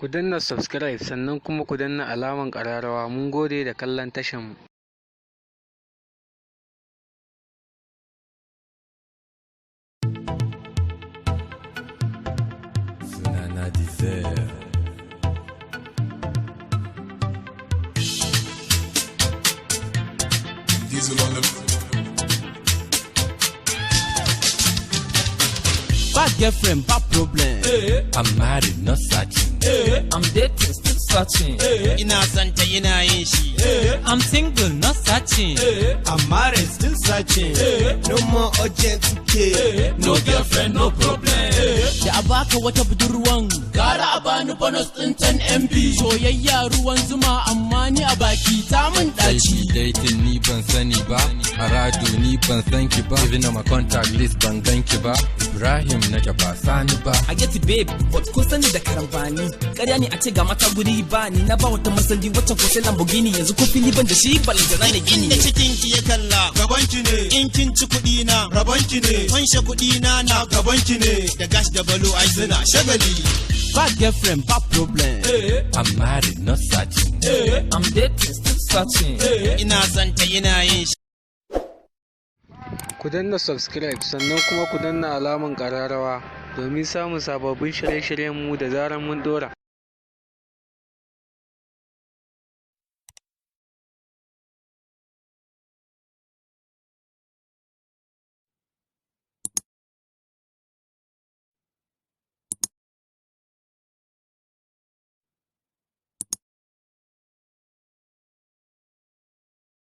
Ku danna subscribe sannan kuma ku danna alaman ƙararrawa. Mun gode da kallon tashan mu. Sunana Diesel. Diesel on the Bad girlfriend, bad problem. I'm married, not searching. I'm dating, still searching. Ina son ta, ina yin shi. I'm single, not searching. I'm married, still searching. No more urgent to care. No girlfriend, no problem. Da a baka wata budurwan, gara a bani bonus ɗin 10 MB. Soyayya ruwan zuma, amma ni a baki ta mun Sai ɗaci. Shi dating ni ban sani ba. Aradu, ni ban san ki ba. Even on my contact list ban gan ki ba. Ibrahim nake, ba Sani ba. I get it, babe, but kun sani da karambani. Ƙarya ne a ce ga mata guri ba ni na ba wata masali wacce ko sai Lamborghini, yanzu ko fili ban da shi, balantana na gini. Inda cikin ki ya kalla, Gaban ki ne. In kin ci kuɗi na, Rabon ki ne. Fanshe kuɗi na na Gaban ki ne. Da gash da balo ai suna shagali. Bad girlfriend, bad problem. I'm married, not searching. I'm dating, still searching. Ina son ta, ina yin shi. Ku danna subscribe sannan kuma ku danna alaman ƙararrawa domin samun sababbin shirye-shiryenmu da zarar mun ɗora.